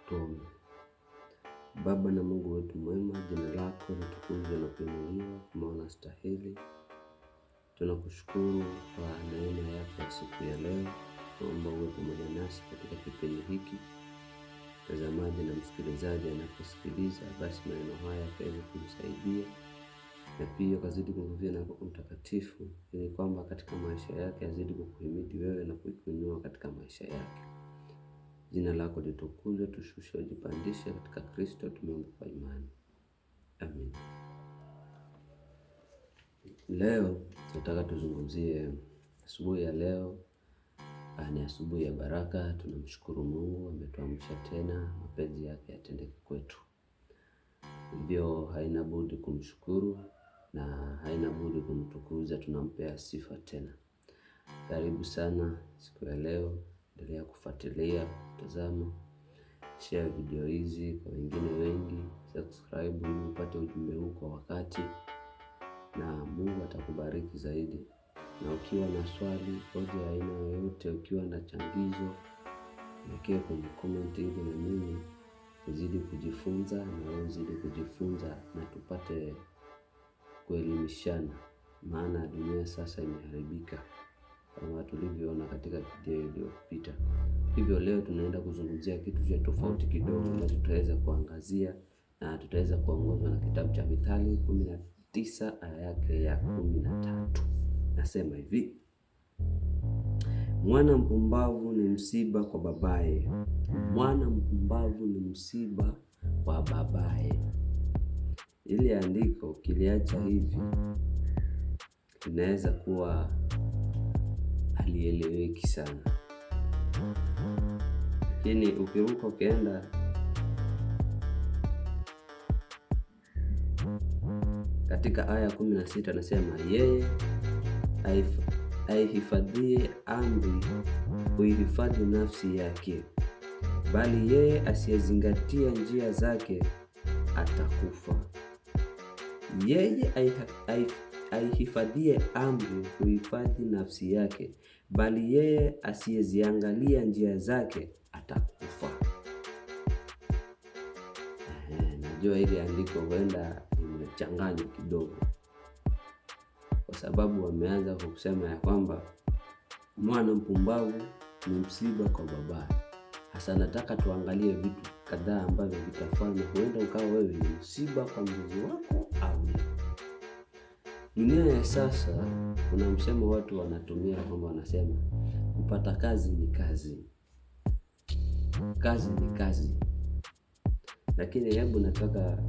Tuombe. Baba na Mungu wetu mwema, jina lako litukuzwe na kuinuliwa, maana stahili. Tunakushukuru kwa neema yako ya siku ya leo. Naomba uwe pamoja nasi katika kipindi hiki, mtazamaji na msikilizaji anaposikiliza, basi maneno haya yakaweze kumsaidia na pia ukazidi kumvuvia na Roho Mtakatifu, ili kwamba katika maisha yake azidi kukuhimidi wewe na kukuinua katika maisha yake. Jina lako litukuzwe, tushushe, ujipandishe katika Kristo, tumeomba kwa imani, amin. Leo nataka tuzungumzie asubuhi ya leo. Ni asubuhi ya baraka. Tunamshukuru Mungu ametuamsha tena, mapenzi yake yatendeke kwetu. Hivyo haina budi kumshukuru na haina budi kumtukuza, tunampea sifa tena. Karibu sana siku ya leo, endelea kufuatilia, kutazama, share video hizi kwa wengine wengi, subscribe ili upate ujumbe huu kwa wakati, na Mungu atakubariki zaidi. Na ukiwa na swali, hoja ya aina yoyote, ukiwa na changizo, niwekee kwenye comment ili na mimi nizidi kujifunza na wewe uzidi kujifunza na tupate kuelimishana, maana dunia sasa imeharibika kama tulivyoona katika video iliyopita. Hivyo leo tunaenda kuzungumzia kitu cha tofauti kidogo ambacho tutaweza kuangazia na tutaweza kuongozwa na kitabu cha Mithali 19 aya yake ya 13. Nasema hivi: mwana mpumbavu ni msiba kwa babaye. Mwana mpumbavu ni msiba kwa babaye. Ili andiko ukiliacha hivi inaweza kuwa halieleweki sana, lakini ukiruka ukienda katika aya 16 anasema yeye aihifadhie amri huihifadhi nafsi yake, bali yeye asiyezingatia njia zake atakufa. Yeye aihifadhie amri huhifadhi nafsi yake, bali yeye asiyeziangalia njia zake atakufa. Najua hili andiko huenda limechanganywa kidogo, kwa sababu wameanza kwa kusema ya kwamba mwana mpumbavu ni msiba kwa babaye. Hasa nataka tuangalie vitu kadhaa ambavyo vitafanya huenda ukawa wewe ni msiba kwa mzazi wako au la. Dunia ya sasa kuna msemo watu wanatumia kwamba wanasema kupata kazi ni kazi, kazi ni kazi. Lakini hebu nataka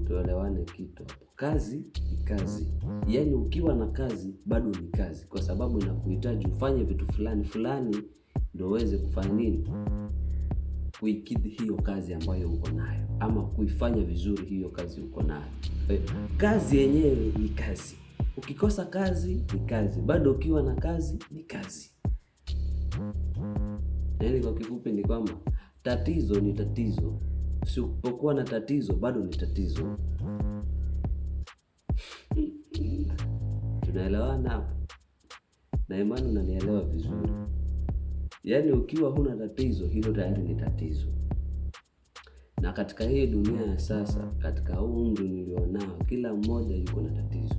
tuelewane kitu hapo. Kazi ni kazi, yaani ukiwa na kazi bado ni kazi, kwa sababu inakuhitaji ufanye vitu fulani fulani ndio uweze kufanya nini, kuikidhi hiyo kazi ambayo uko nayo, ama kuifanya vizuri hiyo kazi uko nayo. Kazi yenyewe ni kazi. Ukikosa kazi ni kazi, bado ukiwa na kazi ni kazi. Yaani kwa kifupi ni kwamba tatizo ni tatizo, usipokuwa na tatizo bado ni tatizo. Tunaelewana hapo? Na imani unanielewa vizuri. Yaani ukiwa huna tatizo, hilo tayari ni tatizo. Na katika hii dunia ya sasa, katika huu umri nilionao, kila mmoja yuko na tatizo.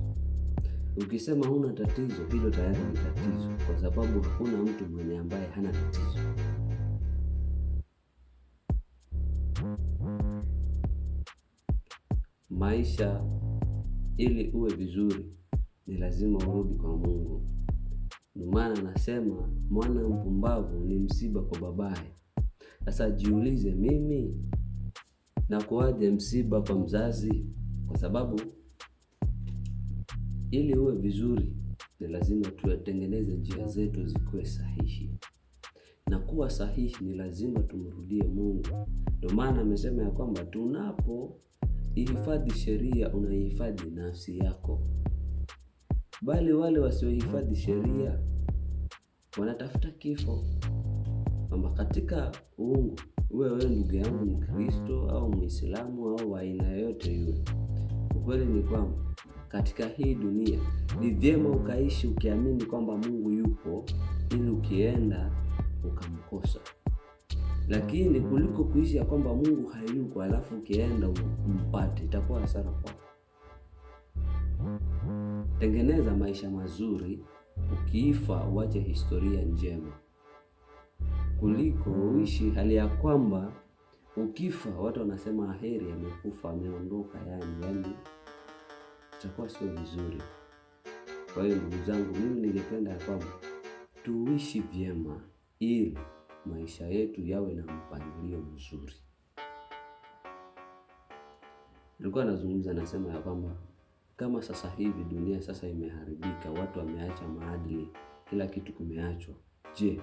Ukisema huna tatizo, hilo tayari ni tatizo, kwa sababu hakuna mtu mwenye ambaye hana tatizo. Maisha ili uwe vizuri ni lazima urudi kwa Mungu. Ndio maana nasema mwana mpumbavu ni msiba kwa babaye. Sasa jiulize, mimi nakuwaje msiba kwa mzazi? Kwa sababu ili uwe vizuri ni lazima tuyatengeneze njia zetu zikuwe sahihi, na kuwa sahihi ni lazima tumrudie Mungu. Ndio maana amesema ya kwamba tunapo ihifadhi sheria, unaihifadhi nafsi yako, bali wale wasiohifadhi sheria wanatafuta kifo. Kwamba katika uungu, uwe wewe ndugu yangu Mkristo au Muislamu au aina yoyote yule, ukweli ni kwamba katika hii dunia ni vyema ukaishi ukiamini kwamba Mungu yupo, ili ukienda ukamkosa. Lakini kuliko kuishi ya kwamba Mungu hayuko alafu ukienda umpate, itakuwa hasara kwako. Tengeneza maisha mazuri, ukiifa uache historia njema, kuliko uishi hali ya kwamba ukifa watu wanasema heri amekufa, ameondoka, yani itakuwa sio vizuri. Kwa hiyo ndugu zangu, mimi ningependa ya kwamba tuishi vyema ili maisha yetu yawe na mpangilio mzuri. Nilikuwa nazungumza nasema ya kwamba kama sasa hivi dunia sasa imeharibika, watu wameacha maadili, kila kitu kimeachwa. Je,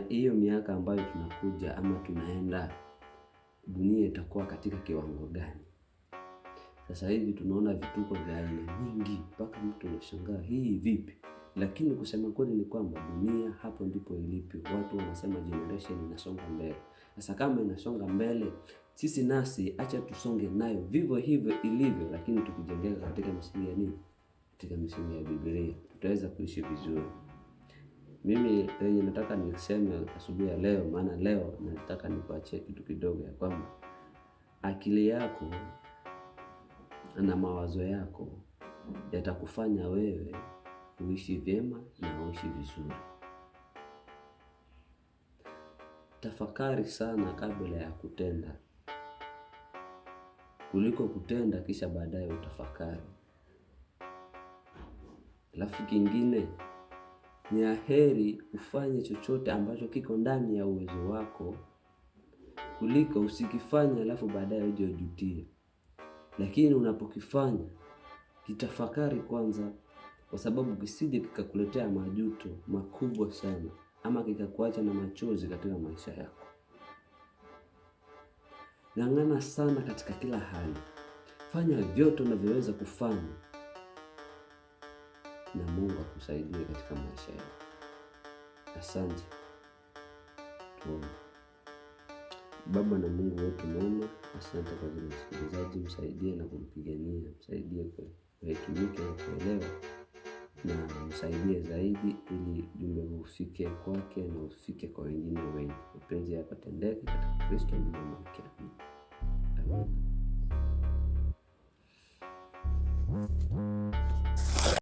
hiyo miaka ambayo tunakuja ama tunaenda, dunia itakuwa katika kiwango gani? Sasa hivi tunaona vituko vya aina nyingi mpaka mtu anashangaa hii vipi? Lakini kusema kweli ni kwamba dunia hapo ndipo ilipo. Watu wanasema generation inasonga mbele. Sasa kama inasonga mbele, sisi nasi acha tusonge nayo vivyo hivyo ilivyo, lakini tukijengeka katika misingi ya nini? Katika misingi ya Biblia tutaweza kuishi vizuri. Mimi lenye nataka niseme asubuhi ya leo, maana leo nataka nikuachie kitu kidogo ya kwamba akili yako na mawazo yako yatakufanya wewe uishi vyema na uishi vizuri. Tafakari sana kabla ya kutenda, kuliko kutenda kisha baadaye utafakari. Alafu kingine ni aheri ufanye chochote ambacho kiko ndani ya uwezo wako kuliko usikifanye alafu baadaye uje ujutie. Lakini unapokifanya kitafakari kwanza, kwa sababu kisije kikakuletea majuto makubwa sana ama kikakuacha na machozi katika maisha yako. Ng'ang'ana sana katika kila hali, fanya vyote unavyoweza kufanya, na Mungu akusaidie katika maisha yako. Asante. Tuombe. Baba na Mungu wetu mwema, asante kwa ajili ya msikilizaji, msaidie na kumpigania, msaidie kuhekimika na kuelewa, na msaidie zaidi ili jumbe huu ufike kwake na ufike kwa wengine wengi. Mapenzi yako yatendeke katika Kristo na Mama yake. Amina.